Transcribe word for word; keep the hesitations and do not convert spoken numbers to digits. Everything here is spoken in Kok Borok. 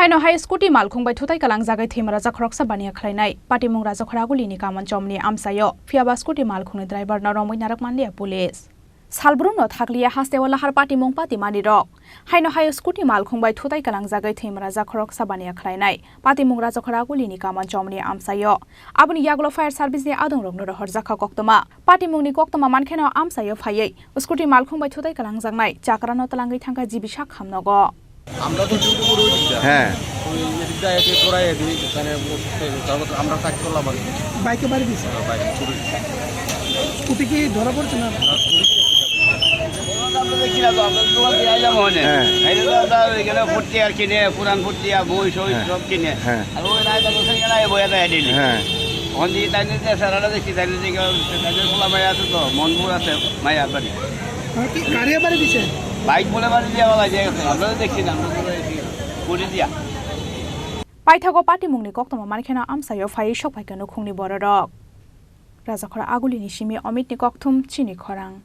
Haino hai scooty malkhung bai thutai kalangjagwi thwimara jakhoroksa baniya khlainai. Patimung Rajakhora Agulini Kaman Chomni amchaio, phiyaba scooty malkhungni driver no romwi narwk manliya police. Salbrum no thakliya hasteo lahar patimung patimani rok. Haino hai scooty malkhung bai thutai kalangjagwi thwimara jakhoroksa baniya khlainai. Patimung Rajakhora Agulini Kaman Chomni amchaio. Aboni yagulo fire service ni adongrokno rohorjakha koktwma. Patimungni koktwma mankheno amchaio phaiwi scooty malkhung bai thutai kalangjaknai chakrano twlangwi thangkha G B sak hamnogo. আমরা তো ডিউটি করে ওই দিকটা। হ্যাঁ। ওই এদিকটা এদিকে করাই দিই, মানে, তারপর আমরা কাজ করলাম আর কি। বাইকে বাড়ি দিছে? হ্যাঁ, বাইকে চুরি। স্কুটি কি ধরা পড়ছে না? না, চুরি। আমরা দেখি না তো, আমরা তো দোকান দিয়ে আইলাম ওখানে। হ্যাঁ। এই যে তো আমরা ওইখানে ফুটকি আর কিনে, পুরান ফুটকি আর বই সই হ্যাঁ। সব কিনে। হ্যাঁ। আর ওই রায়তা গোসাই গেলে এই বইটা এনে নিই। হ্যাঁ। ওখান দিয়ে তাই নিতে স্যার, আমরা দেখি, তাই নিতে গেলাম, তাই নিতে খোলা মায়া আছে তো, মনপুর আছে, মায়ার বাড়ি। আর কি গাড়ি বাড়ি দিছে? বাইক বলে বাড়ি দিয়ে আবার লাগিয়ে গেছে, আমরা তো দেখছি না, আমরা তো এই করে দিয়া। Paithago patimungni koktwma mankheno amchaio phaiwi sokphaikha nukhungni bororok. Rajakhora Agulini simi Omitni kokthum chini khorang.